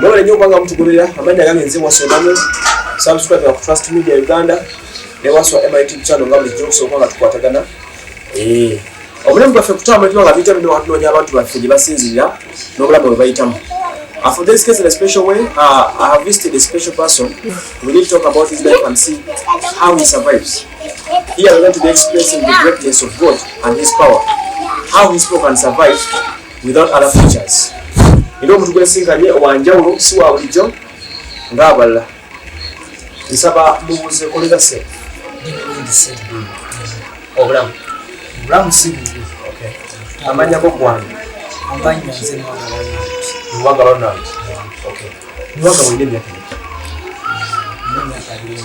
Mwebale nnyo okubanga mutugoberera. Amannya gange nze Waswa Emmanuel. Subscribe ku Trust Media Uganda ne Waswa Emma YouTube channel nga bulijjo okusobola nga tukwatagana. Obulamu bwaffe kutambula tuba nga tuyita bino tunoonya abantu baffe gye basinzirira n'obulamu bwe bayitamu. For this case in a special way, I have visited a special person. We need to talk about his life and see how he survives. Here we're going to be experiencing the greatness of God and His power. How His people can survive without other features. Era omuntu gwensinkanye owanjawulo, si wa bulijjo ng'abalala. Nsaba mubuuze kolera se. Obulamu? Obulamu si bubi. Amannya go gwange? Amannya nze Nwanga Ronald. Nwanga Ronald. Okay. Nwanga, olina emyaka emeka? Nina emyaka 26.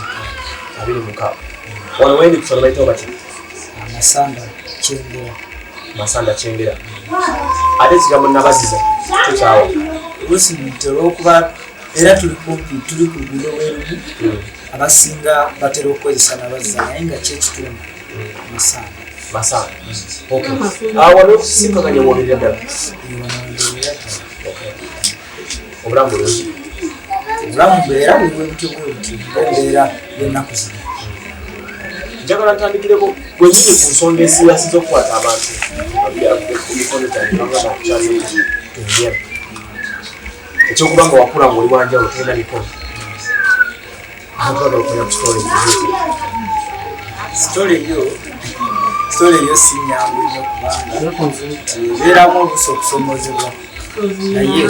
26. Wano wendi kusoma bayitawo bati? Amasanda, Kyengera. Masanda, Kyengera. Ate ekigambo Nabaziza kyo kyawa? Oluusi nti olwokuba era tuli kumpi, tuli ku luguudo lwerumu, abasinga batera okukozesa Nabaziza, naye nga kyekitundu Masanda. Masanda. Okay. Ah, wano okusinkaganya woberera ddala? Wano mbeera ddala. Okay. Obulamu bulungi? Obulamu mbeera buli bwe butyo bwe buti ngaembeera y'ennaku zino. Njagala ntandikireko bwenyini ku nsonga esiyasinza okukwata abantu ku mikono gyange banga bakukyaza ekyokuba nga wakula nga oli wanjawulo, tolina mikono. Abantu bagala okumanya ku story. Story yo si nyangu nnyo kubanga nti ebeeramu oluusi okusomozebwa, naye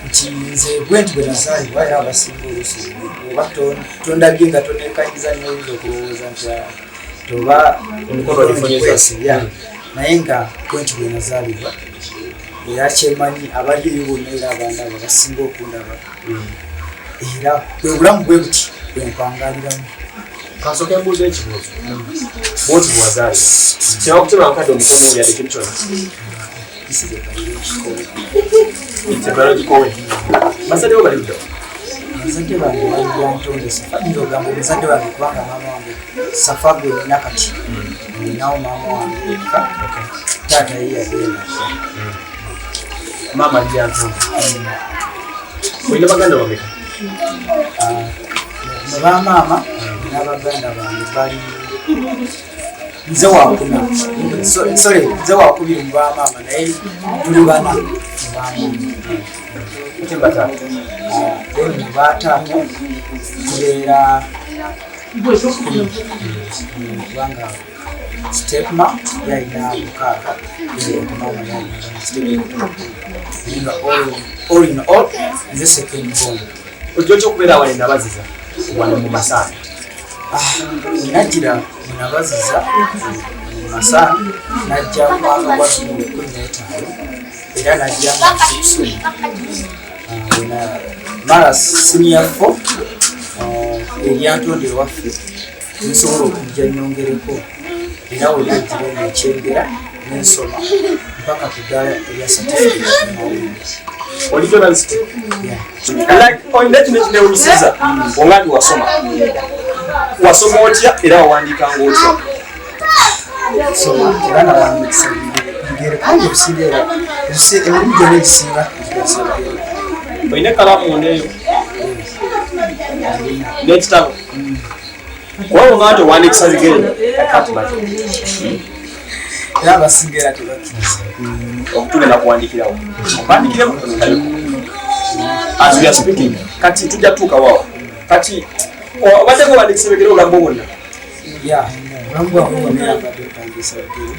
nti nze bwe nti bwe nazaalibwa, era abasinga oluusi oba tondabye nga tonekanyiza nnyo, oyinza okulowooza nti toba emikono ogifunyizza. Kwese, yeah. Naye nga bwe nti bwe nazaalibwa, era kyemanyi abali eyo bonna era abandaba basinga okundaba, era bwe bulamu bwe buti bwe mpangaliramu. Kansooke mbuuza ekibuuzo. Bwoti bwewazaalibwa, kyewakutema nkadde omukono yadde ekintu kyonna? This is a biological. It's a biological way. Bazadde bo bali ludda? Abazadde bange bali Lyantonde. Safa nyinza okugamba omuzadde wange kubanga maama wange safa gwe nina kati ninawo maama wange yekka, taata ye yagenda. Maama ali Lyantonde. Olina baganda bameka? Ah, mu bamaama n'abaganda bange bali, nze wakuna, sorry, nze wakubiri mu bamaama, naye tuli bana mu bamaama. Ate bataata? Ah, then mu bataata tubeera 10, kubanga stepma yalina mukaaga, maama yalina bana. Naye nga all in all nze second born. Ojja otya okubeera wano Nabaziza, wano mu Masanda? Najjira munabaziza mu Masanda, najja mu mwaka gwa 2015, era najja nga nzi kusoma. Mala senior four eryantonde ewaffe, nsobola okujja nyongereko, era we najjira nekyengera nensoma mpaka ku ddaala erya certificate mawulire. Oli journalist? Yeah. Like, olina kino ekinewunyisiza onga nti wasoma. Wasoma otya era wawandiikanga otya? Soma era nawandiikisa bigere, kubanga ebisinga era emirimu gyonna egisinga ngikozesa bigere. Olina ekkalaamu munda eyo n'ekitabo? Kuba onga nti owandiikisa bigere, I can't imagine. Era abasinga era tebakkiriza. Okutugenda kuwandikirawo, okwandikiremu ndabeko as we are speaking. Kati tujja tutuuka wawo. Kati obaddeko owandiikisa bigere obulamu bwo bwonna? Ya, obulamu bwange bwonna era mbadde mpandiisa bigere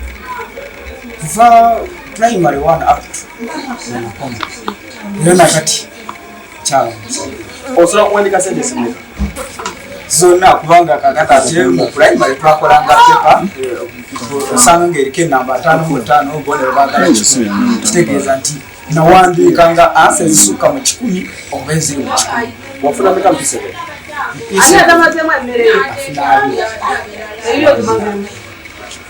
kuva primary one up to wenakoma, era nakati kyawandiisa bigere. Osobola kuwandika sentence mmeka? Zonna, kubanga kakati ate mu primary twakolanga paper, osanga ngaeriko enamba 55, obubonero baagala 100. Kitegeeza nti nawandiikanga answer ezisukka mu 100 oba eziri mu 100. Wafuna meka mu P7? Afuna 20.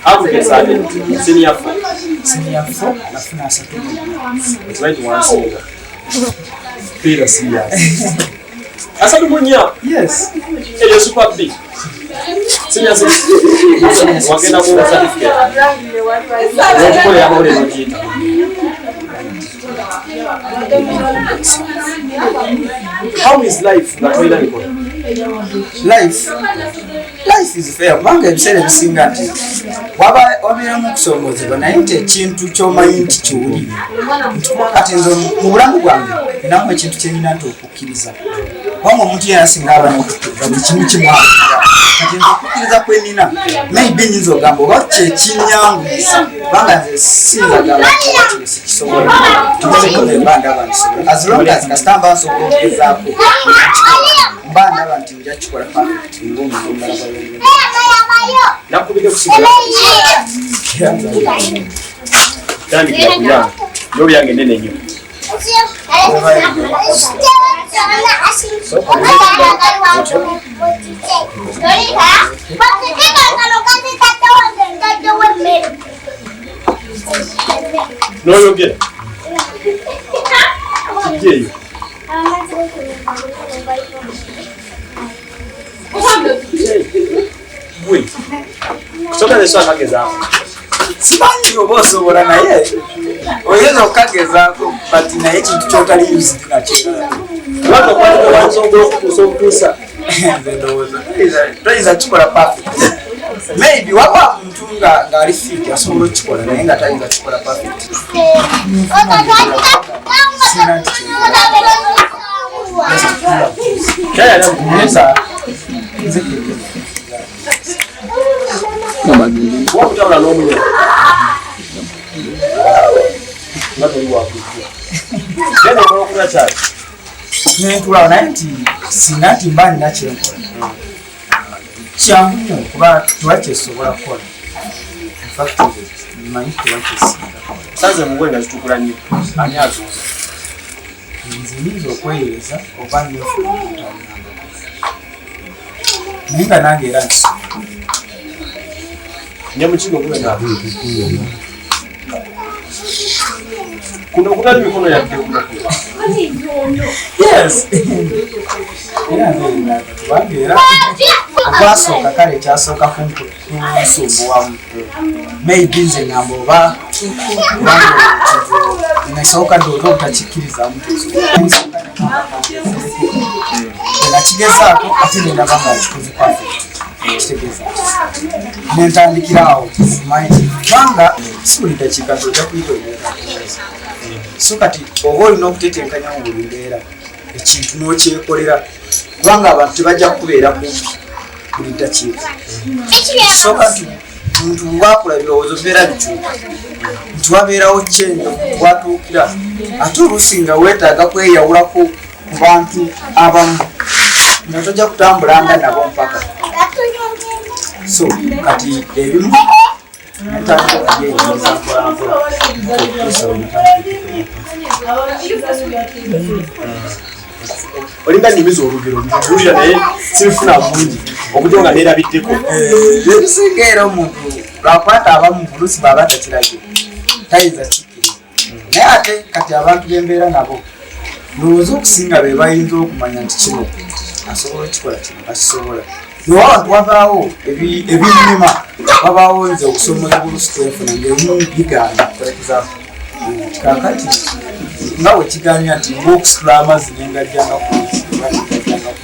Aggregate ate senior four? Senior four nafuna 34. Okimanyi tiwansinga? Beera serious. 34? Yes. Eryo super B. Senior six wagenda mu certificate n'okukolera amawulire n'ogiyita. 207. How is life nga tolina mikono? Life is fair, kubanga ebiseera ebisinga nti wabeeramu okusoomoozebwa, naye nti ekintu kyomanyi nti kiwulire nti kuba kati nze mu bulamu bwange ninamu ekintu kyenina nti okukkiriza, kubanga omuntu yena singa aba n'okukkiriza buli kimu kimwangira. Kati nze okukkiriza kwenina maybe nyinza ogamba oba kyekinyanguyisa, kubanga nze siyinza gamba nti oba kino sikisobola, nze mba ndaba nkisobola as long as kasita mba nsobola okugezaako, mba ndaba nti nja kikola perfect ng'omuntu omulala bw'ayongera. Nakubidde kusigala tandikira ku yange n'obyange nene nnyo. N'oyogera kijja eyo. Gwe kusooka neso akagezaako. Simanyi oba osobola, naye oyinza okukagezaako, but naye ekintu kyotali used nakyo. Kubanga okwatibwa wansobola okutuusa obutuusa. Nze ndowooza toyinza kukikola perfect. Maybe waba muntu nga ng'ali fit asobola okukikola, naye nga tayinza kukikola perfect. Sina nti Kyayala. Nze Wakutambula n'omunya nga toli wakujja genda okola okunywa kyayi. Nentulawo, naye nti singa nti mba nina kyenkola kyangu nnyo, kuba tuba kyesobola kukola. In fact, manyi tuba kyesinga kukola. Sanze mugoye nga zitukula nnyo, ani azuuza? Nze nyinza okweyereza oba nefuna omuntu anyambako, naye nga nange era nkisobola. Ne mukigo gube nga kuno kutali mikono yadde kuno. Yes, era nze kubanga era ogwasooka kale kyasooka kunsumbuwamu, maybe nze ngamba oba kubanga ekintu nesooka ndowooza obutakikkirizamu, nakigezaako ate nendaba nga kikoze perfect, kitegeeza nti nentandikira awo manyi nti kubanga si buli dakiika nti ojja kuyita omuntu. So kati oba olina okutetenkanya mu buli mbeera ekintu n'okyekolera, kubanga abantu tebajja kukubeera kumpi buli ddakiika. Kisooka nti omuntu bwakula ebirowoozo bibeera bikyuka, nti wabeerawo kyenyo watuukira, ate oluusi nga weetaaga kweyawulako ku bantu abamu nga tojja kutambulanga nabo mpaka. So kati ebimu ntandika okubyeyigiriza mpolampola okutuusa bwe natandika. Olinga nnyumiza olugero ntuulira, naye sibifuna bulungi okujja nga neerabiddeko. Ebisinga era omuntu lwakwata abamu oluusi bwaba takirabye tayinza kikkiriza, naye ate kati abantu bembeera nabo ndowooza okusinga be bayinza okumanya nti kino asobola okikola, kino bakisobola. Abantu wabaawo ebinnema, wabaawo nze okusomozebwa oluusi kwenfuna ngaebimu bigaana. For example, kakati nga wekiganya nti ngaokusitula amazzi nengajjanga ku gajjanga ku.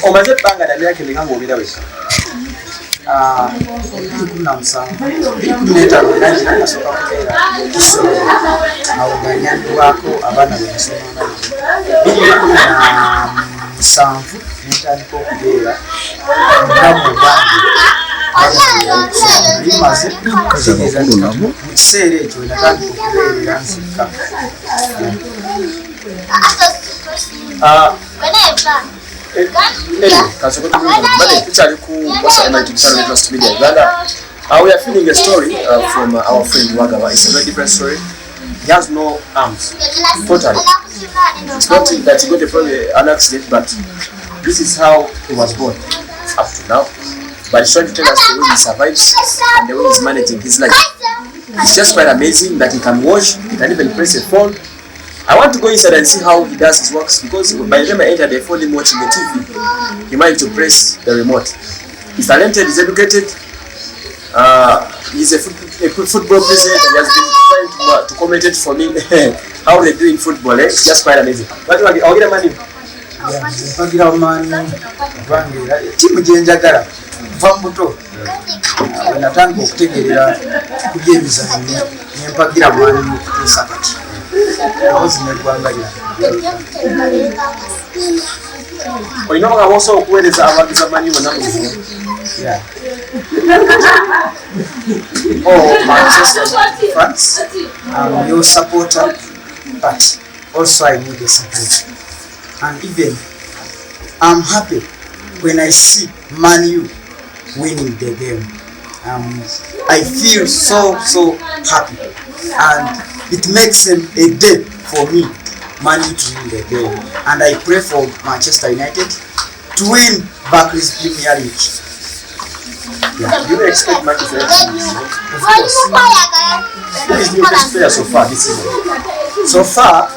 Omaze ebbanga lya myaka emeka ng'obeera wekka? 2017, 2015 era ngira nasooka kubeera kisolo awo nga nyambibwako abaana benasomanga nabo. 2017 nentandika okubeera nga mugange maze kitegeeza nti kati mu kiseera ekyo wenatandika okubeerera nzekka. Anyway, kasooke tubale tukyali ku Wasa MIT channel, Trust Media Uganda. We are feeling a story from our friend Wagaba. It's a very different story. He has no arms. Totally. It's not that he got a problem, an accident, but this is how he was born up to now. But he's trying to tell us the way he survives and the way he's managing his life. It's just quite amazing that he can wash, he can even press a phone. I want to go inside and see how he does his works, because by the time I entered, I found him watching the TV. He managed to press the remote. He's talented, he's educated. He's a football presenter. He has been trying to commentate for me how they do in football. Eh? It's just quite amazing. But ogira Man U. Mpagira Man U kubanga era ttiimu gyenjagala kuva mu buto bwe natandika okutegeerera ku byemizannyo nempagira Man U okutuusa kati ozi neggwanga lyange. Olina nga bwosobola okuweereza abawagizi ba Man U bonna mu Luzungu. Yeah. Oh, Manchester United fans, I'm your supporter, but also I need a support. And even I'm happy when I see Man U winning the game. I feel so, so happy. And it makes a day for me, Man U to win the game. And I pray for Manchester United to win Barclays Premier League. Yeah. Do you expect Manchester United to win? Of course. Who is your best player so far this season? So far,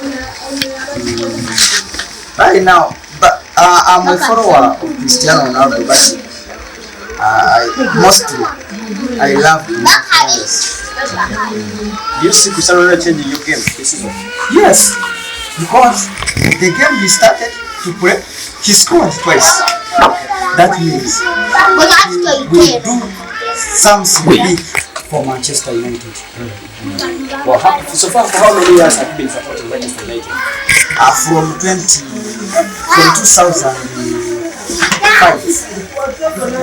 right now, but I'm a follower of Cristiano Ronaldo, but mostly I love Bruno Fernandes. Do you see Cristiano Ronaldo changing your game this season? Yes, because the game he started to play, he scored twice. That means he will do something big for Manchester United. Well, so far, for how many years have you been supporting Manchester United? From 2005, I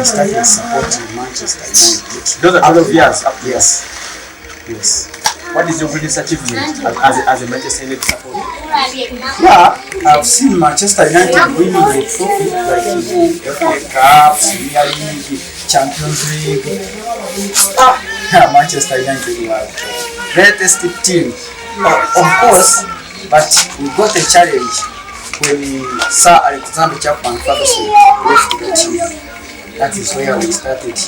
started supporting Manchester United. Those are 12 years up. Yes. Yes. What is your greatest achievement as a Manchester United supporter? Yeah, I've seen Manchester United winning the trophy like the FA Cup, Premier League, Champions League. Manchester United were the greatest team, of course, but we got a challenge when Sir Alexander Chapman Ferguson left the team. That is where we started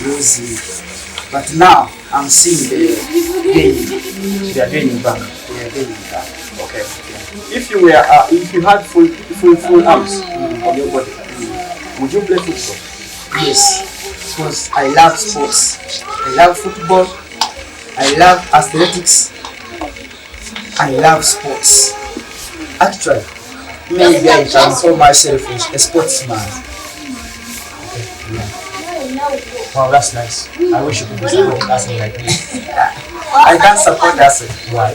losing. But now I'm seeing the gain. They are gaining back. They are gaining back. Okay. If you were, if you had full arms on your body, would you play football? Yes, because I love sports. I love football. I love athletics. I love sports. Actually, maybe I can call myself a sportsman. Okay. Yeah. Wow, that's nice. I wish you could be supporting Arsenal like me. I can't support Arsenal. Why?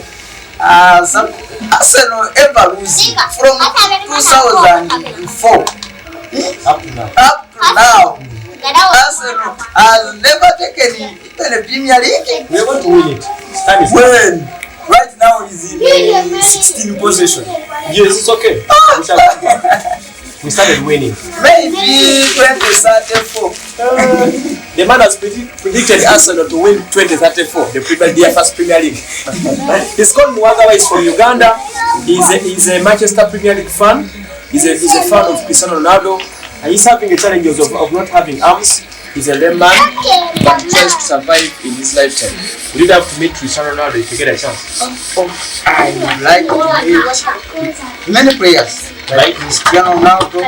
Arsenal ever losing from 2004 up to now. Up to now, Arsenal has never taken even a Premier League. We are going to win it. Time is when? Right now is in 16th position. Yes, it's okay. We started winning. Maybe 2034. The man has predicted Arsenal to win 2034, the first Premier League. He's called Muwagawa, he's from Uganda. He's a Manchester Premier League fan. He's a fan of Cristiano Ronaldo. And he's having a challenge of not having arms. He's a layman, but he tries to survive in his lifetime. Would you have to meet Cristiano Ronaldo if you get a chance? I would like to meet many players. Like Cristiano Ronaldo,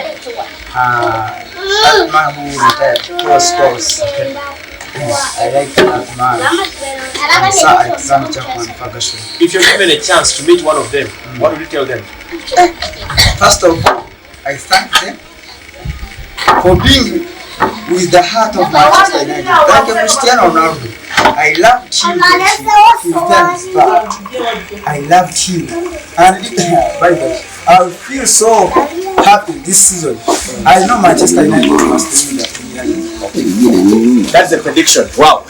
that man who retired, scores. Okay. I like that man. And Sir Alexander Chapman Ferguson. If you're given a chance to meet one of them, what would you tell them? First of all, I thank them for being with the heart of Manchester United. Thank you, Cristiano Ronaldo. I loved him when he returned back. I loved him. And by the way, I feel so happy this season. I know Manchester United must win the Premier League. That's the prediction. Wow.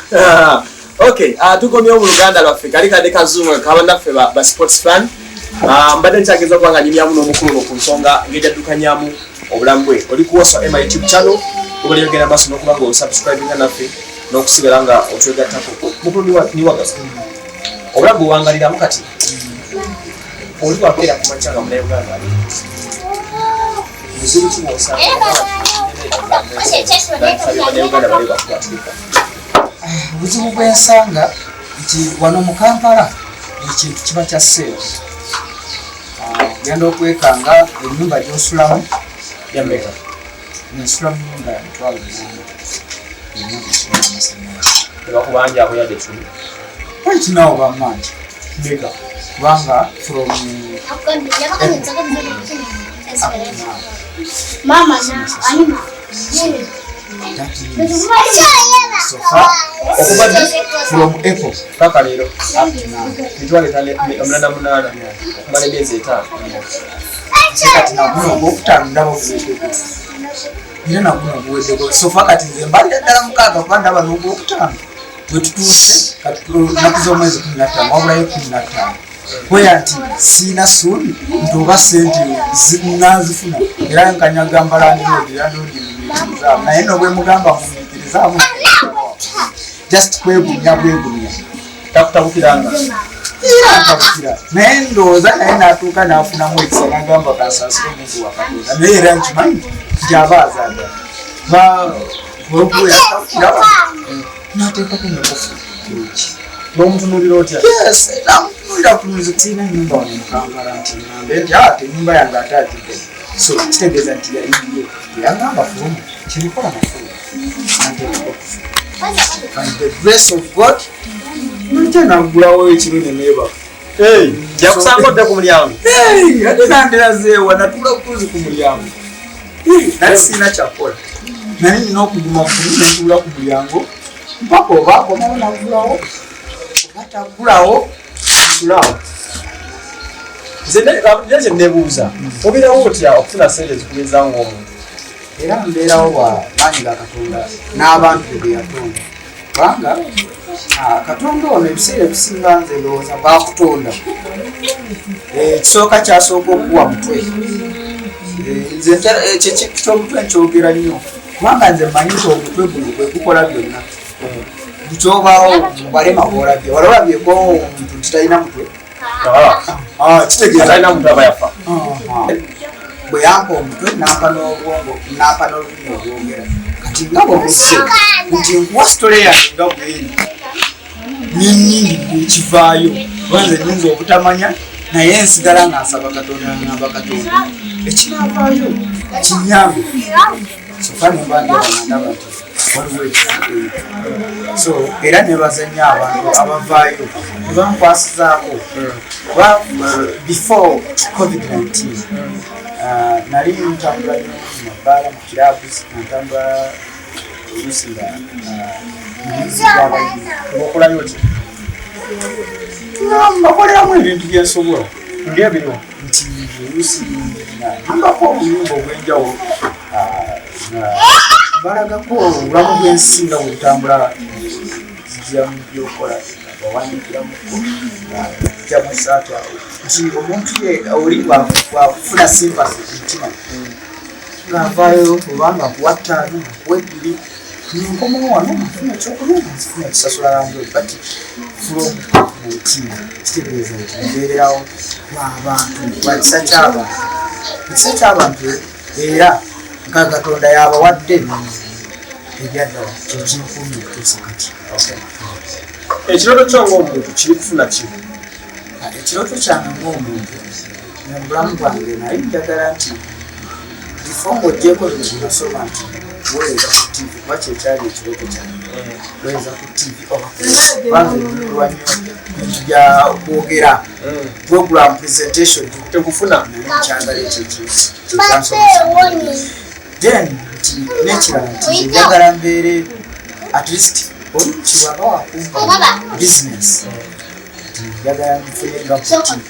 Okay, tukomyewo mu Luganda lwaffe kali kadde kazungu kabannaffe ba sports fan. Mbadde nkyageza okuba nga nyumyamu n'omukulu ku nsonga ng'ejaddukanyamu obulamu bwe. Oli ku Waswa Emma YouTube channel, obali ogenda maaso n'okuba nga osubscribinga naffe n'okusigala nga otwegattako. Mukulu niwagaso. Obulamu bwewangaliramu kati oli wakeera ku makya nga Munnayuganda ali. Buzibu ki bw'osanga Bannayuganda bali bakwatirika? Obuzibu bw'ensanga nti wano mu Kampala ekintu kiba kya ssente. Ogenda okwekanga ennyumba gy'osulamu yameka? Nsula mu nnyumba ya 800,000. Tebakubanja ako yadde kumi? Right now bamanja. Meka? Kubanga from Mama na anima. That is so far Okuva ddi? From April Paka leero? Up to now. 58,000 okumala emyezi 5. Kati naguno ogwokutaano ndaba guweddeko, era naguno guweddeko. So far kati nze mbalira ddala 6, kuba ndaba n'ogwokutaano bwe tutuuse. Kati naku z'omwezi 15, wabulayo 15. Kweya nti siina ssuubi nti oba sente nazifuna, era nkanyagamba landlord, landlord mugumiikirizaamu, naye no bwe mugamba mugumiikirizaamu, just kwegumya bwegumya. Takutabukiranga? Era ntabukira, naye ndowooza naye n'atuuka n'afunamu ekisa n'agamba kasaasire omuntu wa Katonda, naye era nkimanyi nti aba azaagala yatabukira n'ateekako nekofu kirungi. N'omutunuulira otya? Yes, namutunuulira butunuulizi. Sirina nyumba wano mu Kampala nti ŋŋambe nti ate ennyumba yange ate agidde, so kitegeeza nti yali ye yagamba fulumu kirikola nafuluma nateekako kufulu, and the grace of God nte naggulawo ekiro ne neebaka. Yakusanga odde ku mulyango? Ate nandirazeewa, natuula butuuzi ku mulyango, naye sirina kyakukola, naye nina okuguma kulu nentuula ku mulyango mpaka oba akomawo naggulawo oba taggulawo, ntulaawo. Nze nina kye neebuuza, obeerawo otya okufuna sente ezikubeeza ng'omuntu? Era mbeerawo bwa maanyi ga Katonda n'abantu be be yatonda, kubanga Katonda ono ebiseera ebisinga nze ndowooza bakutonda. Ekisooka kyasooka okuwa mutwe. Nze ekyo kyomutwe nkyogera nnyo, kubanga nze mmanyi nti omutwe guno gwe gukola byonna. Bukyobaawo mubalema bwolabye, wala olabyeko omuntu nti talina mutwe? Kitegeeza Atalina muntu aba yafa. Bwe yampa omutwe, nampa n'obwongo, nampa n'olulimi olwogera. Kati nga bwomuzze nti nkuwa story yange nga bweri nenyingidde ekivaayo, kuba nze nyinza obutamanya, naye nsigala nga nsaba Katonda, ngamba Katonda ekinaavaayo kinyambe. So far nemba ndaba nga ndaba nti waliwo ekivudeyo, so era nebaza nnyo abantu abavaayo ne bankwasizaako, kuba before COVID-19 nali ntambula nnyo mu mabaala, mu clubs, nga ntambula oluusi nga mbizi gyabayimbi. Ng'okolayo ki? Mbakoleramu ebintu byensobola. Ng'ebiriwo? Nti oluusi nyimbako obuyimba obw'enjawulo, nga balagako obulamu bw'ensi nga bwe butambula, nzija mu byokola, bawandiikiramuko, nja mu saati awo nti omuntu ye oli bwafuna sympathy ku mutima ng'avaayo, obanga nkuwa 5, nkuwa 2, nenkomawo wano nfuna ekyokulya, nga nzifuna ekisasula landlord. But from 19, kitegeeza nti mbeererawo lw'abantu, lwa kisa ky'abantu, ekisa ky'abantu, era nga Katonda yabawadde ebyaddala kyekinkuumye okutuusa kati. Ekirooto kyo ng'omuntu kiri kufuna ki? Ekirooto kyange ng'omuntu mu bulamu bwange, naye njagala nti before ng'ogyeko bino nasoma nti weereza ku TV, kuba kyekyali ekirooto kyange, weereza ku TV oba kubanga enyumirwa nnyo bintu bya kwogera, program presentation. Tekufuna? Naye nkyagala ekyo kyekyansomesa. Then nti n'ekirala nti nze njagala mbeere at least oli mukibwaba wakumpa business, nti njagala nfune nga boutique,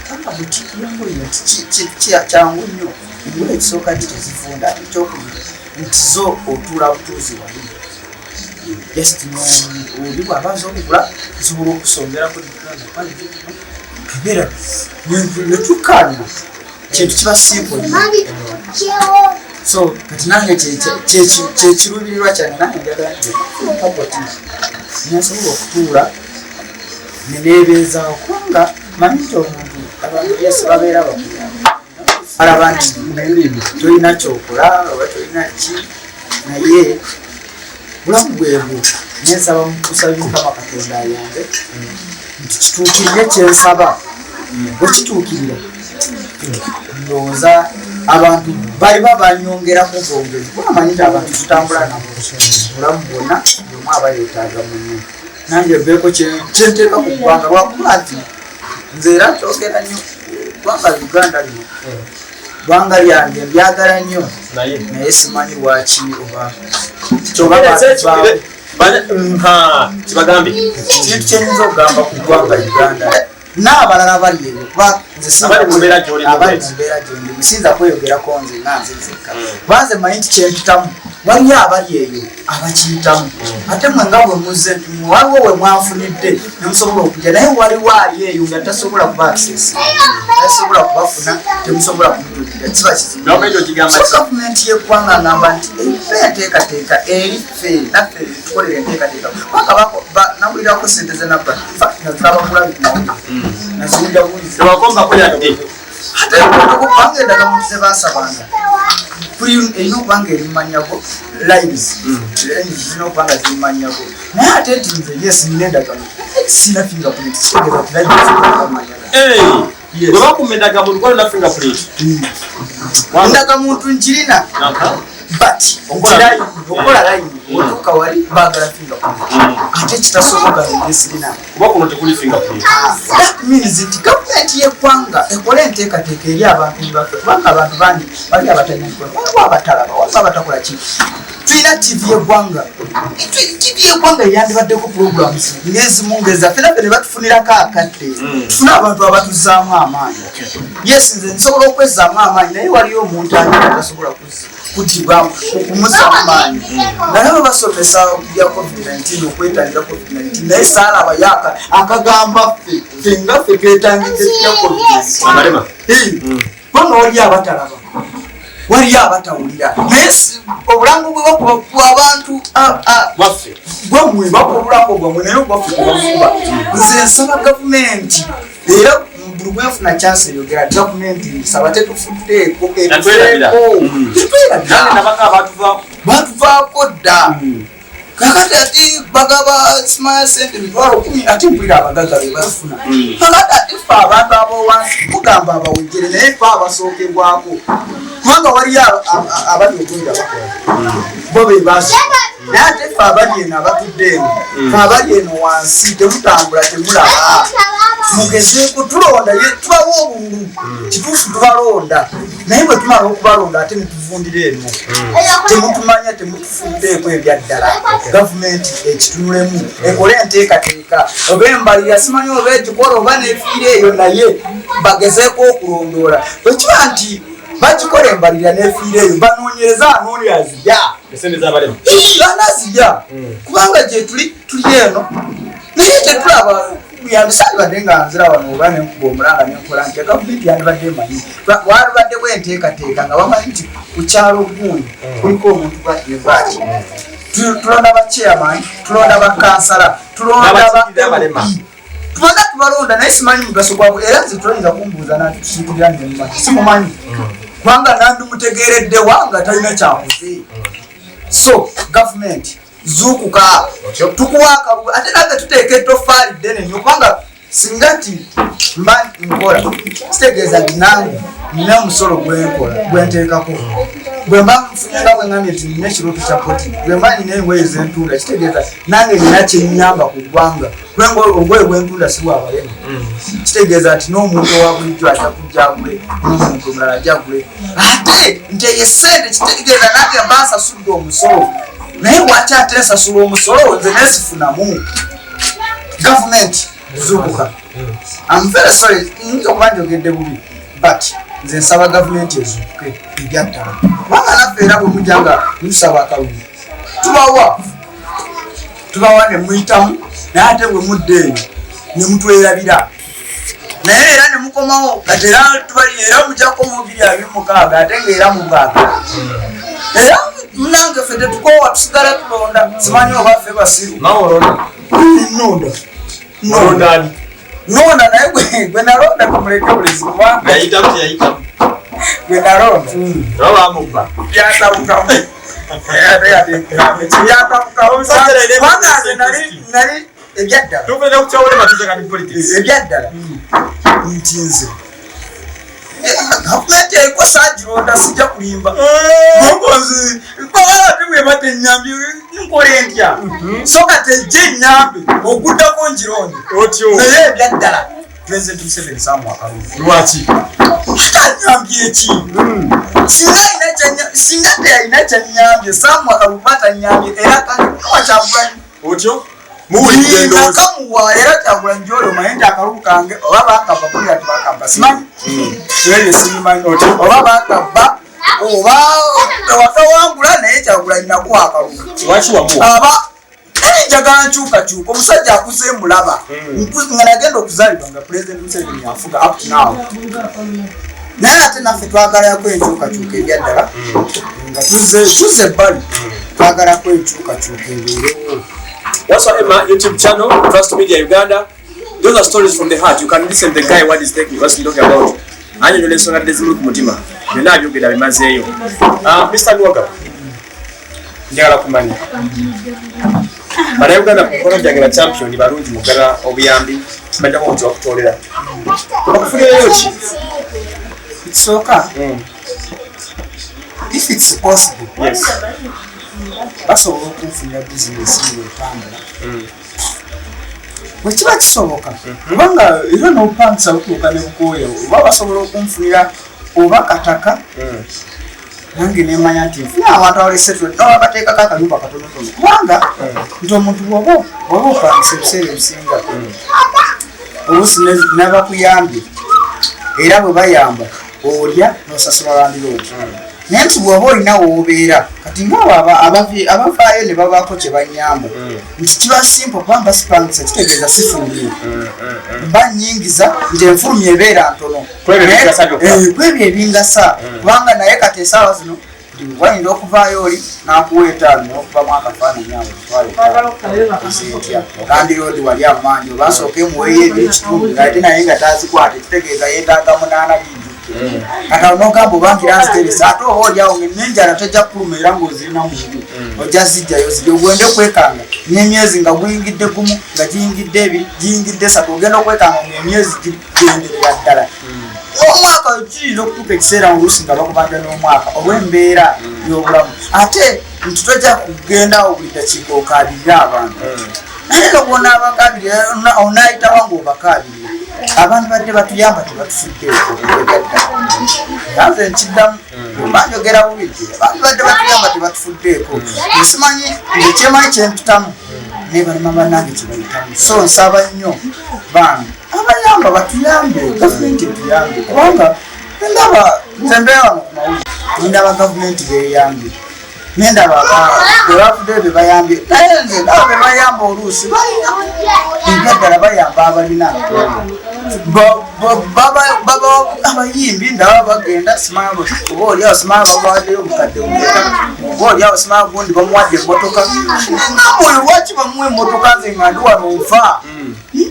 kubanga boutique y'engoye nti kyangu nnyo. Engoye ekisooka nti tezivunda, ate ekyokubiri nti zo otuula butuuzi wali, just oli bw'aba aza okugula nsobola okusongerako ebeera netukkaanya, kintu kiba simple nnyo. So kati nange kyekiruubirirwa kyange, nange njagala nti nka boutique nensobola okutuula neneebeezaawo, kubanga manyi nti omuntu abantu yes babeera bakuyamba, alaba nti tolina kyokola oba tolina ki, naye bulamu bwebwo. Nensaba mukusabi Mukama Katonda ayange nti kituukirire kyensaba. Bwe kituukirira, ndowooza Abantu baliba banyongerako bwongezi, kuba manyi nti abantu tutambula nabo bulamu bwonna, buli omu aba yeetaaga munne. Nange nveeko kyenteeka ku ggwanga, lwakuba nti nze era nkyogera nnyo, ggwanga Uganda lino ggwanga lyange, mbyagala nnyo, naye simanyi lwaki oba kyoba. Kibagambe. Kintu kyenyinza okugamba ku ggwanga Uganda n'abalala bali eyo, kuba nze Abali mu mbeera gy'olimu. Abali mu mbeera gyendimu, siyinza kweyogerako nze nga nze nzekka, kuba nze manyi nti kyempitamu waliyo abali eyo abakiyitamu. Ate mwe nga bwe muzze nti waliwo we mwanfunidde ne musobola okujja, naye waliwo ali eyo nga tasobola kuba access, tasobola kubafuna, temusobola kumutuukira, kiba kizibu. Gavumenti ogigamba So ki? gavumenti y'eggwanga ngamba nti efe enteekateeka eri ffe, naffe tukolera enteekateeka, kubanga nawulirako sente zenabba naziraba kumawulire, naziwulira buwulizi. Tewakombako yadde. Ate kubanga endagamuntu zebasabanga kuli erina okuba nga eri mumanyago, lines zirina okuba nga ziri mumanyago, naye ate nti nze yes nina endagamuntu, sina fingerprint, kitegeeza nti lines zirina mumanyago. Yes. Bwe bakuma endagamuntu kwalina fingerprint. Endagamuntu njirina, but okola line, otuuka wali baagala fingerprint, ate kitasoboka nze sirina. Kuba kuno tekuli fingerprint. That means nti gavumenti y'eggwanga ekole enteekateeka eri abantu baffe, kubanga abantu bangi bali abatalina mikono, waliwo abatalaba, waliwo abatakola ki. Tulina TV y'eggwanga. TV y'eggwanga eyandibaddeko programs ng'ezimu ng'ezaffe, naffe ne batufunirako akadde, tufune abantu abatuzaamu amaanyi. Yes, nze nsobola okwezzaamu amaanyi, naye waliyo omuntu anyina tasobola kugibwamu okumuzaamu maanyi. Naye basomesa bya COVID-19, okwetangira COVID-19, naye saalaba yaka akagamba ffe ffe nga ffe twetangidde bya COVID-19. Abalema. Kubanga waliyo abatalaba, waliyo abatawulira, naye obulango bwe bakuba ku abantu Bwaffe. Bwammwe, bakuba obulango bwammwe, naye obwaffe tebabukuba. Nze nsaba gavumenti, era buli bwenfuna chance eyogera gavumenti, nsaba tetufuddeeko. Yatwerabira. Etuseeko. Nange Tetwerabira. nabaka abatuvaako. Batuvaako dda. Kakati ate bagaba simaya sente 100,000, ate mpulira abagaga be bazifuna. Kakati ate ffe abantu abowansi mugamba abawejjere, naye ffe abasookebwako, kubanga waliyo abali okwera bakola, bo be basi, naye ate ffe abali eno abatudde eno, ffe abali eno wansi temutambula, temulaba. Mugezeeko tulonda, tubawa obululu, kituufu tubalonda, naye bwe tumala okubalonda ate netuvundira eno, temutumanya, temutufuddeeko ebyaddala. Gavumenti ekitunulemu, ekole enteekateeka, oba embalira simanyi oba egikola oba nefiira eyo, naye bagezeeko okulondoola. Bwekiba nti bagikola embalira nefiira eyo, banoonyereze anooni azirya. Esente z'abalema. Anazirya, kubanga gyetuli tuli eno naye tetulaba buyambi. Sandibadde nga nzira wano oba nenkuba omulanga nenkola nti gavumenti yandibadde emanyi, walibaddewo enteekateeka nga bamanyi nti ku kyalo gundi kuliko omuntu bwati ne bwati. Tulonda ba chairman, tulonda ba kansala, tulonda ba N'abakiikirira abalema. MP. Tubanga tubalonda, naye simanyi mugaso gwabwe, era nze toyinza kumbuuza nanti tusiikirira nemumanyi, simumanyi, kubanga nandimutegeredde wanga talina kyakoze. So gavumenti zuukuka, tukuwa akalulu, ate naffe tuteeka ettofaali ddene nnyo, kubanga singa nti mba nkola, kitegeeza nti nange nina omusolo gwenkola gwenteekako. Bwe mba nfunye, nga bwe ngambye nti nina ekirooto kya boutique, bwe mba nina engoye zentunda, kitegeeza nange nina kyenyamba ku ggwanga, kubanga olugoye bwentunda si bwabalema, kitegeeza nti n'omuntu owa bulijjo ajja kujja agule, n'omuntu omulala ajja agule, ate nti eyo esente kitegeeza nange mba nsasudde omusolo. Naye lwaki ate nsasula omusolo nze nesifunamu? Gavumenti zuukuka. I'm very sorry, nyinza okuba njogedde bubi, but nze nsaba gavumenti ezuukuke ebyaddala, kubanga naffe era bwe mujja nga mutusaba akalulu, tubawa tubawa ne muyitamu, naye ate bwe mudda eyo ne mutwerabira, naye era ne mukomawo kati era tubali era mujjako mu 2026, ate ngaera mubwaga era munange ffe tetukoowa, tusigala tulonda. Simanyi oba ffe basiru. Nonda. Olonda ani? Nonda, naye gwe nalonda tumuleke bulezi, kubanga Yayitamu teyayitamu. Gwe nalonda Oba bamubba. Byatabukamu, byatabukamu, kubanga nze nali ebyaddala. Tugenda ku kyawule matuze kati politics. Ebyaddala nti nze Gavumenti eriko sagironda, sijja kulimba. Bongozi ate bwebadde enyambye nkola entya? So kati ejja enyambe okuddako ngironde. Otyo. Naye ebyaddala President Museveni samuwa akalulu. Lwaki? Atanyambye eki? Singa teyalina kyanyambye, samuwa akalulu kuba tanyambye. Era kandi kuwa Kyagulanyi. Otyo, muwulidde endowooza. Nakamuwa era Kyagulanyi gyoli omanye nti akalulu kange oba bakabba, kulira tebakabba, simanyi ebyo, sibimanyi, oba bakabba oba tewatawangula, naye Kyagulanyi nakuwa akalulu. Lwaki wamuwa? Aba naye njagala nkyukakyuka. Omusajja akuze mulaba nga nagenda okuzaalibwa nga President Museveni afuga up to now, naye ate naffe twagalako enkyukakyuka ebyaddala. Nga tuzze ebbali, twagalako enkyukakyuka ebeerewo. Waswa Emma YouTube channel, Trust Media Uganda. Those are stories from the heart. You can listen the guy what is taking, what's he talking about. Anyonyola ensonga dde zimuli ku mutima. Byonna abyogera bimazeeyo. Ah, Mr. Nuwagaba, njagala kumanya. Bannayuganda ku mikono gyange ba champion balungi mugaba obuyambi, bajjako nti bakutoolera. Bakufunirayo ki? Ekisooka, if it's possible, basobola okunfunira bizinesi ngaetambula bwe kiba kisoboka, kubanga era n'obupangisa butuuka ne bukooya. Oba basobola okunfunira oba kataka, nange nemanya nti nfuna awantu awalesetwe, noba bateekako akayumba katonotono, kubanga nti omuntu bwoba opangisa, ebiseera ebisinga oluusi nabakuyambye era bwe bayamba olya nosasula landlord. Naye nti bw'oba olina woobeera kati ngaabo abavaayo ne babaako kye banyamba, nti kiba simple, kubanga sipangisa kitegeeza sifulumye, mba nyingiza nti enfulumya ebeera ntono. Kwebyo ebingasa byokka. Kwebyo ebingasa, kubanga naye kati esaawa zino wayinza okuvaayo oli n'akuwa etaano n'okuvamu akafaananyi awo etwala landlord wali amaanyi, oba nsooke muweeyo ebiri kitundu ate naye nga tazikwata, ekitegeeza yeetaaga munaana bingi. Kati awo nogamba obangira nziteresa, ate oba oliawo nenjala tejja kukuluma, era ng'ozirina munju ojja zijjayo ziri ogende okwekanga n'emyezi nga guyingidde gumu, nga giyingidde ebiri, giyingidde esatu, ogenda okwekanga ng'emyezi gigenderera ddala omwaka. Kiyinza okutuuka ekiseera oluusi nga bakubanja n'omwaka olw'embeera y'obulamu, ate nti tojja kugendawo buli dakiika okaabirire abantu. Naye nobwonaabakaabirira onaayitawa ng'obakaabirira? Abantu badde batuyamba tebatufuddeeko ebyaddala. Nze nkiddamu, oba njogera bubi, nti abantu badde batuyamba tebatufuddeeko. Nsimanyi nze kyemanyi kyempitamu, naye balema bannange kyebayitamu. So nsaba nnyo bambi abayamba batuyambe, gavumenti etuyambe, kubanga ndaba nze mbeera wano ku mawulire, ndaba gavumenti beyambye, nendaba bwebavuddeyo bebayambye, naye nze ndaba bebayamba oluusi balina ebyaddala bayamba abalina. Abayimbi ndaba bagenda, simanya oba oliawo, simanya babawaddeyo obukadde bumeka, oba oliawo simanya gundi bamuwadde emmotoka. Nengamba oyo lwaki bamuwa emmotoka, nze nga ndi wano nfa?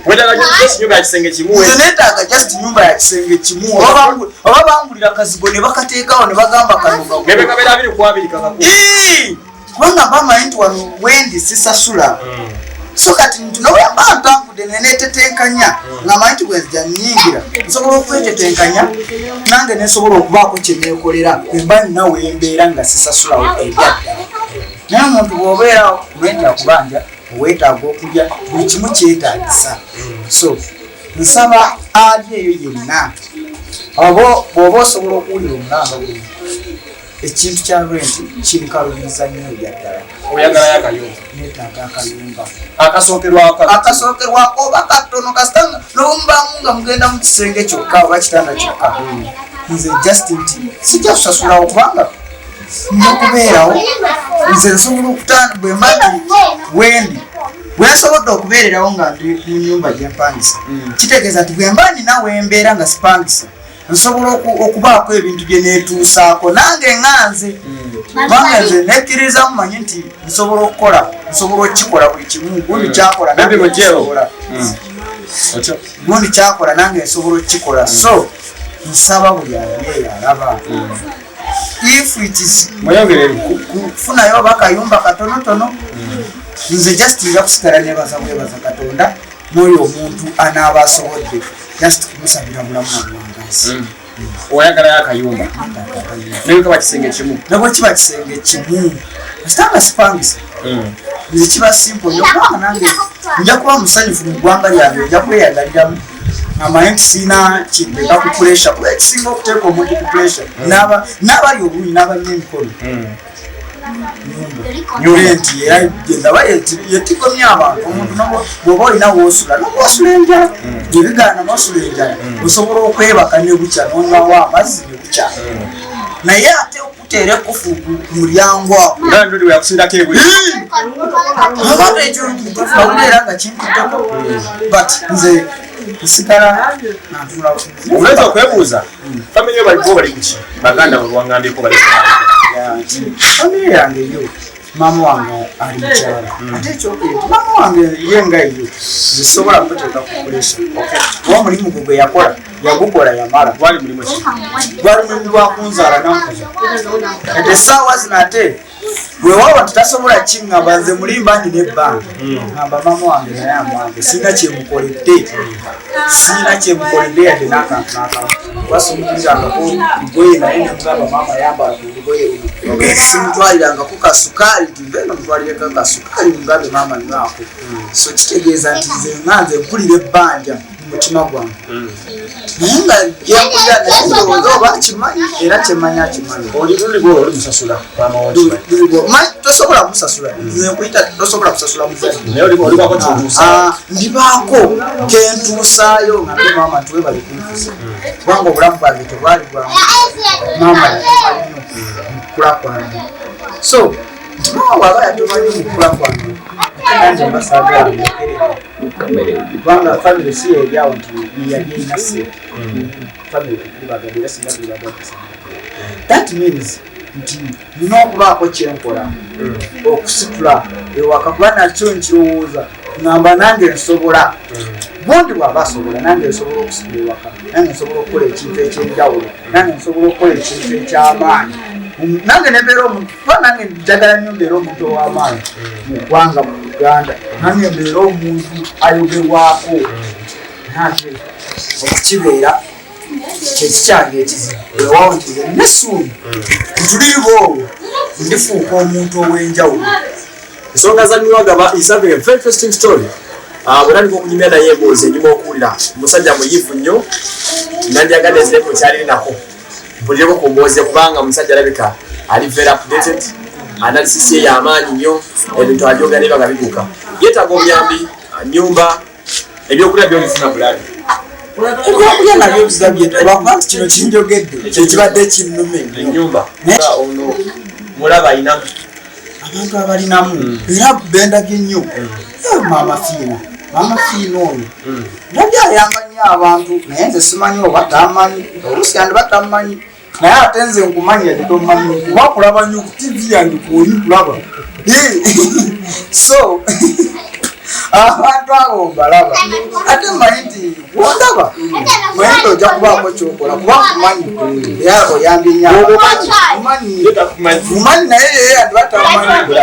Wetaaga just nyumba ya kisenge kimu. Nze neetaaga just nyumba ya kisenge kimu, oba bangulira kazigo ne bakateekawo ne bagamba kano gago. Nebe kabeera 20 kakaku. Ii! Kubanga bamanyi nti wano wendi sisasula. So kati nti nowemba ntambudde nenetetenkanya nga manyi nti bwenzija nyingira nsobola okwetetenkanya nange nesobola okubaako kyenekolera bwemba nina wembeera nga sisasulawo ebyaddala. Naye omuntu bw'obeerawo rent akubanja, weetaaga okulya, buli kimu kyetaagisa. So nsaba ali eyo yenna, oba bw'oba osobola okuwulira omulanga guno, ekintu kya rent kinkalubiriza nnyo ebyaddala. Oyagalayo akayumba. Neetaaga akayumba. Akasookerwako. Akasookerwako oba katono, kasita nomubamu nga mugenda mu kisenge kyokka oba kitanda kyokka. Nze just nti sijja kusasulawo, kubanga nja kubeerawo. Nze nsobola okutanda bwe mba nti wendi bwensobodde okubeererawo nga ndi mu nyumba gyempangisa, kitegeeza nti bwe mba nina wembeera nga sipangisa, nsobola okubaako ebintu bye neetuusaako nange nga nze, kubanga nze nekkiririzamu, manyi nti nsobola okukola, nsobola okukikola buli kimu gundi kyakola nange. Baby Mujeo. Nsobola. Otyo. Gundi kyakola nange nsobola okukikola. So nsaba buli ali eyo alaba, if it is Mweyongerere. kufunayo oba kayumba katonotono, nze just nja kusigala nebaza bwebaza Katonda, n'oyo omuntu anaaba asobodde just kumusabira bulamu na buwangazi. Oyagalayo akayumba naye kaba kisenge kimu. Nabwe kiba kisenge kimu, kasitanga sipangisa, nze kiba simple nnyo, kubanga nange nja kuba musanyufu mu ggwanga lyange, nja kweyagaliramu amanye nti siina kinteeka ku pressure, kuba ekisinga okuteeka omuntu ku pressure n'abali obulungi n'abalina emikono, rent. Era gyendaba yetigomya abantu. Omuntu bw'oba olina woosula, nobwosula enjala, ebigaana nosula enjala, osobola okwebaka ne bukya, nonywawo amazzi ne bukya, naye ate okuteera ekufu ku mulyango awo. Nga ndudi weyakusindako ebweru. Abantu ekyo awulira nga kintuddeko, but nze nsigala nantunula. Oyinza okwebuuza family yo baliko, bali kuki? Baganda bwe wangambeko bali? Family yange yo, maama wange ali mukyala. Ate ekyokubiri nti maama wange ye nga yo nze sobola kumuteeka ku pressure, kuba omulimu gwe gwe yakola yagukola yamala. Gwali mulimu ki? Gwali mulimu gwa kunzaala nankuza. Kati essaawa zino ate wewaaba tutasobola kiŋŋamba, nze mulimba nina ebbanga ŋŋamba maama wange naye amange sirina kyemukoledde, sirina kyemukoledde yadde n'akantu n'akamu, kuba simugulirangako lugoye naye nemugamba, "Maama, yambala ku lugoye luno." Simutwalirangako kasukaali ti mbe nomutwalireko kasukaali mugambe, "Maama, nywako." So kitegeeza nti nze nga nze mpulira ebbanja mu mutima gwange, naye nga gyenkulira, naye ndowooza oba akimanyi, era kyemmanyi akimanyi. Oli luli gwe oli musasula maama wo kimanyi? Tosobola musasula, nze nkuyita tosobola kusasula muzadde. Naye olibako kyotuusa. Ah, ndibaako kentuusaayo nga mbe maama nti webali kunkuza, kubanga obulamu bwange tebwali bwangu, maama yatuba nnyo mu kukula kwange. So nti maama bw'aba yatuba nnyo mu kukula kwange, ate nange mba saagala mulekerere, kubanga family si yeryawo nti yali erina ssente. Family tetuli bagagga, era singa tuli bagagga singa. That means nti nina okubaako kyenkola okusitula ewaka, kuba nakyo nkirowooza, ngamba nange nsobola, gundi bw'aba asobola, nange nsobola okusitula ewaka, nange nsobola okukola ekintu ekyenjawulo, nange nsobola okukola ekintu ekyamaanyi, nange nembeera omuntu, kuba nange njagala nnyo mbeera omuntu ow'amaanyi mu ggwanga, mu Uganda, nange mbeera omuntu ayogerwako. Naye ate okukibeera kyekikyange ekizibu. Weewaawo nti nze nina essuubi ntuliiba olwo ndifuuka omuntu ow'enjawulo. Ensonga za Niwagaba is having a very interesting story. Bwe natandika okunyumya naye emboozi enyuma okuwulira, musajja muyivu nnyo, nandyagadde nziremu kyalirinako mpulireko ku mboozi ye, kubanga musajja alabika ali very updated, analysis ye y'amaanyi nnyo, ebintu abyogera naye nga biguka. Yeetaaga obuyambi, nyumba, ebyokulya byolifuna bulabi. Ebyokulya nabyo bizabye, olwakuba nti kino kinjogedde kyekibadde kinnume nnyo. Enyumba ono mulaba ayinamu. Abantu abalinamu era bendabye nnyo. Maama Fiina, Maama Fiina ono ndabye ayamba nnyo abantu, naye nze simanyi oba tamanyi, oluusi andi batamanyi, naye ate nze nkumanyi yadde tomanyi, kuba kulaba nnyo ku TV yange kwoli kulaba. So abantu abo mbalaba, ate mmanyi nti wondaba, manyi nti ojja kubaako kyokola, kuba nkumanyi era oyambye nnyo abantu. Mumanyi, mumanyi, naye yeye andi batamanyi,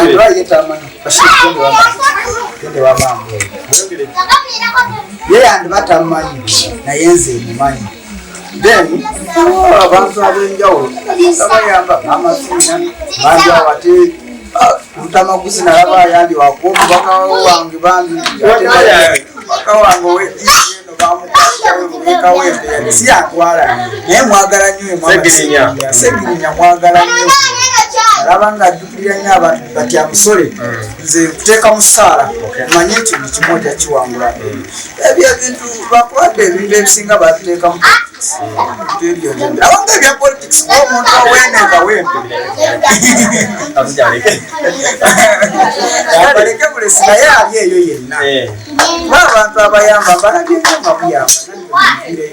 andiba ye tamanyi. Bashir, gende wa maama, gende wa maama. Ye yandiba tamanyi, naye nze mumanyi. Then waliwo abantu ab'enjawulo nga bayamba Maama Fiina bambi awo, ate Lutamaguzi nalaba ayambye wakuba omubaka wange bambi, ate omubaka wange ow'eddiini eno bamukwatayo si yantwala, naye mwagala nnyo oyo mwana. Segirinya. Segirinya mwagala nnyo, alaba nga ajjukirira nnyo abantu batya musole. Nze nkuteeka mu ssaala, manye nti buli kimu ojja kiwangula. Ebyo ebintu bakwata, ebintu ebisinga babiteeka mu politics. Ebintu ebyo nze abanga ebya politics, kuba omuntu owene kawempe baleke bulesi, naye ali eyo yenna, kuba abantu abayamba balabye nnyo nga muyamba nange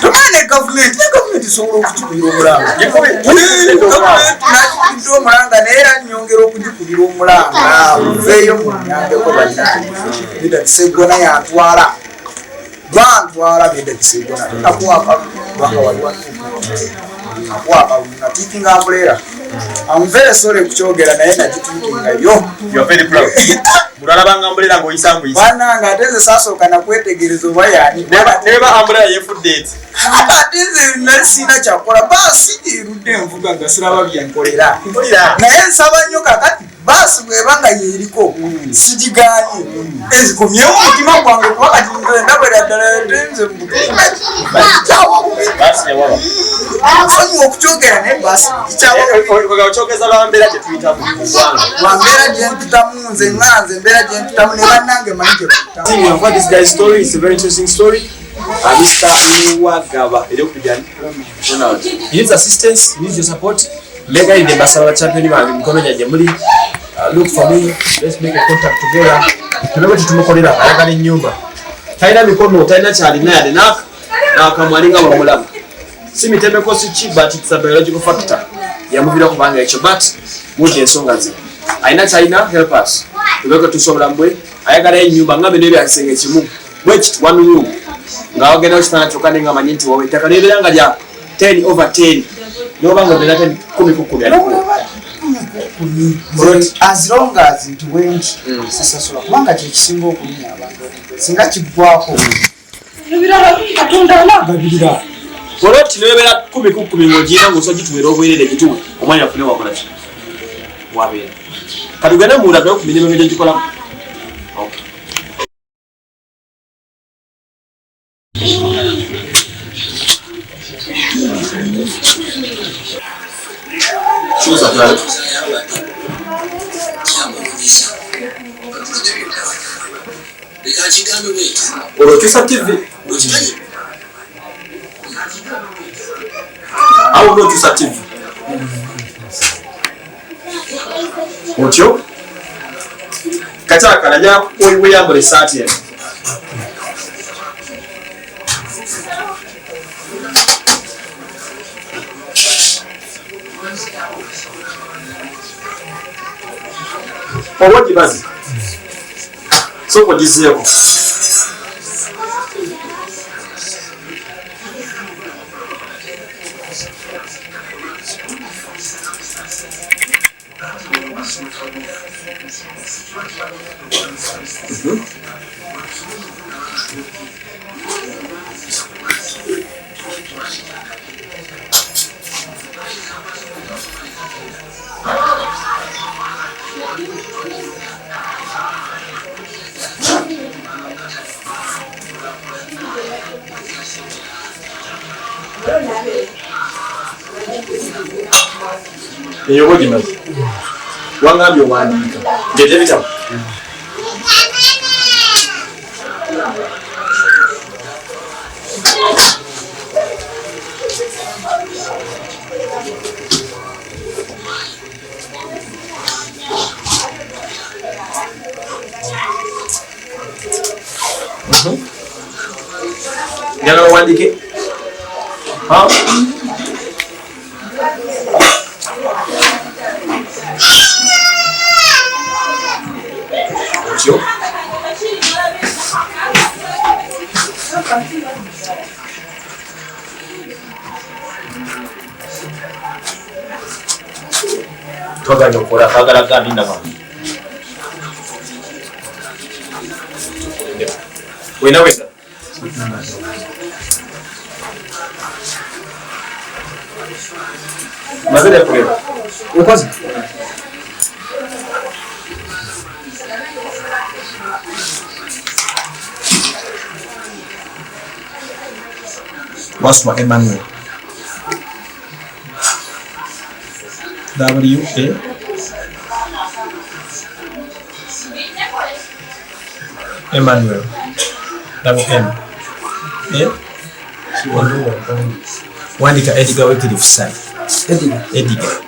tumaye ne gavumenti, ne gavumenti esobola okukikubira omulanga. Gavumenti nakikubidde omulanga, naye era nyongera okugikubira omulanga, muveeyo munyambeko bannange. Medard Seggona yantwala, bantwala Medard Seggona nakuwa akalulu, kubanga wali watuuka nakuwa akalulu natiikinga umbrella. I'm very sorry kukyogera, naye nagitiikinga yo. You are very proud. Mulala umbrella ng'oyisa mbuyisa. Bannange ate nze saasooka nakwetegereza oba yani. Neba umbrella yefudde eti. Ate nze nali sirina kyakukola, baasi erudde envuga nga siraba byenkolera. Naye nsaba nnyo kakati baasi bw'eba nga yeeriko sigigaanye, ezikomyewo omutima gwange kuba kati nze ndabera ddala ate nze mukyawa bubi. Nsonyiwa okukyogera naye baasi gikyawa bubi. Okyogeza lwa mbeera gye tuyitamu mu ggwanga. Lwa mbeera gye mpitamu nze nga nze mbeera gye mpitamu ne bannange manyi gye mpitamu. We have heard this guy's story. It's a very interesting story. Mr. Niwagaba. Ronald. He needs assistance, he needs your support. Mega in the Masala champion bange mikono gyange muli. Look for me, let's make a contact together. Tulebe kitumukolera ayagala ennyumba. Talina mikono, talina kyalina yadde n'akamwa alinga bw'omulamu. Si mitemeko si ki, but it's a biological factor. Yamuviira kubanga ekyo, but mudde ensonga ze. Alina kyalina, help us. Tuleke tusobola mbwe, ayagala ennyumba nga bino ebyakisenge kimu. Bwe kiti one room. Nga wagenda kitanda kyokka naye nga manyi nti wawe ettaka libeera nga lya 10/10. N'oba nga ogenda 10 kumi ku kumi alikuwa. As long as nti wendi sisasula, kubanga kyekisinga okulumya abantu, singa kiggwako ebirala Katonda anagabirira. Poloti nebeera 10 ku 10 ng'ogirina ng'osobola gituweera obwerere, gituwe omwanya afune wakola ki wabeera. Kati ugende munda tulabe ku mirimu engeri gyegikolamu. Okay. Kyusa tulabe. Kyamulumisa. Leka nkigambe bweti. Olwo okyusa TV. Okimanyi. Awo n'okyusa TV otyo kakyakala weyambula esaati eno. Oba ogibaze, sooka ogizeeko. Eyo oba ogimaze, wangambye owandiika ndeeta ebitabo. Njagala owandiike. Ha? Otyo. Twagala okukola, twagala gandi nabantu. Wena wena. Maze kugenda. Okoze. Waswa Emmanuel. W A Emmanuel double M A. Wandika Edgar Wycliffe Ssali. Edgar. Edgar.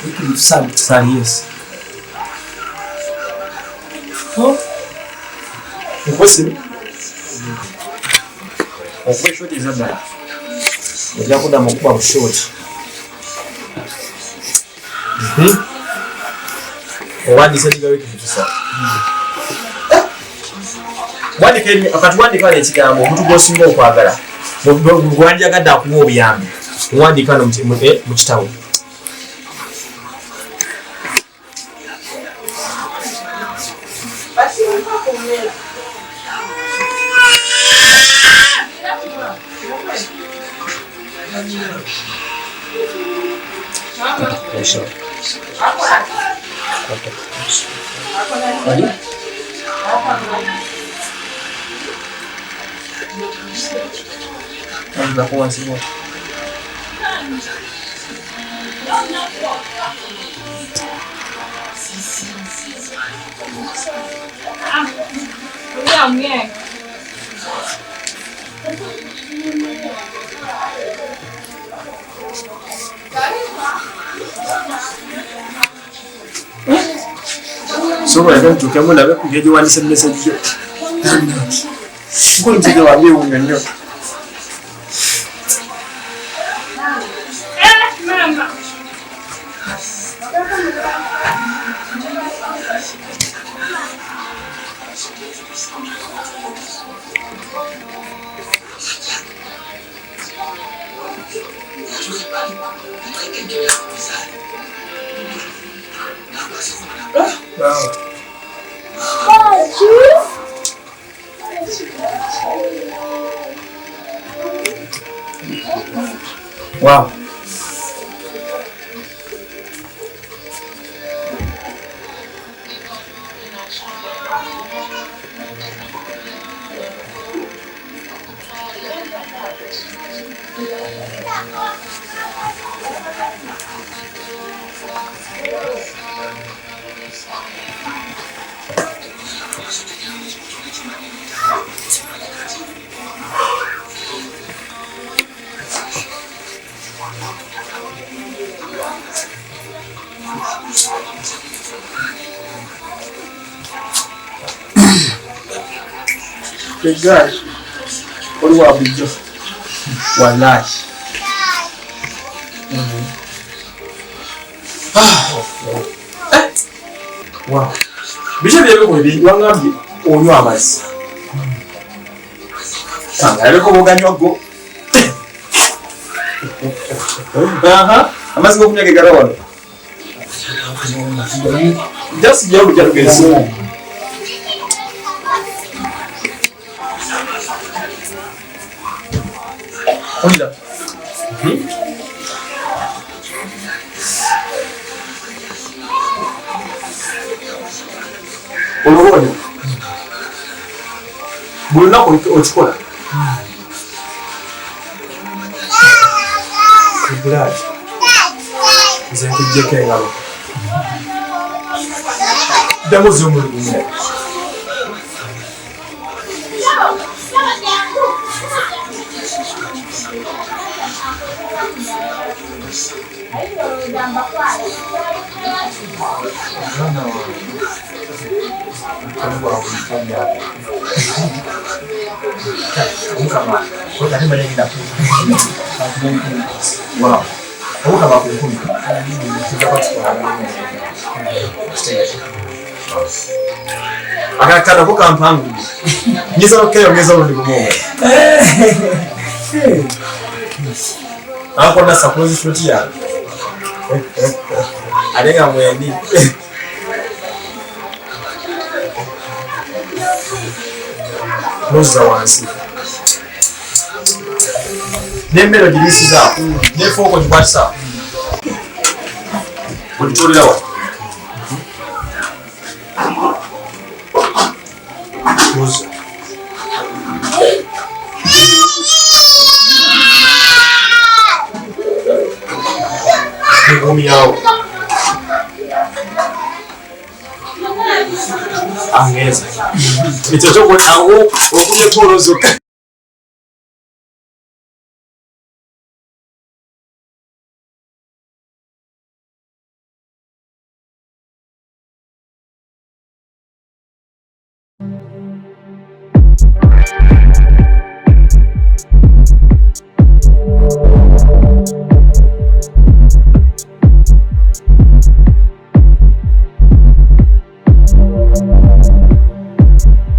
Wycliffe Ssali. Ssali, yes. Oh. Nkwesimu. Okuba eshooti ezaddala. Ojja kuddamu okuba bushooti. Owandiisa Edgar Wycliffe Ssali. Kati wandika wano ekigambo omuntu gw'osinga okwagala gwandyagadde akuwa obuyambi, muwandiika wano mu kitabo. Sobola ntuukemu ndabe ku ngeri gyewandiise message yo. Nkulu musajja wa byewuunyo nnyo. Wow. Guy, oli wa bulijjo wallahi. Wow. Biki ebyebikola wangambye onywa amazzi. Alabika oba oganywa go. Amazzi g'okunywa ge gala wano. Just jja olujja tugeze. Olira. Olwo buli lunaku okikola. Glad. Nze nkuggyeko engalo. Ddamu ozze omulundi gumu. Akakana ko kampangudde. Nyinza n'okukeyongeza olundi gumu. Ankona sakozi fruit yange. Ate nga mwendi. Nozza wansi. N'emmere ogiriisizaako. N'efooko ogikwatisaako. Ogituulira wa? Nozza. Nkumyawo. Angenza. Ekyo kyo awo okumyeko olozokka.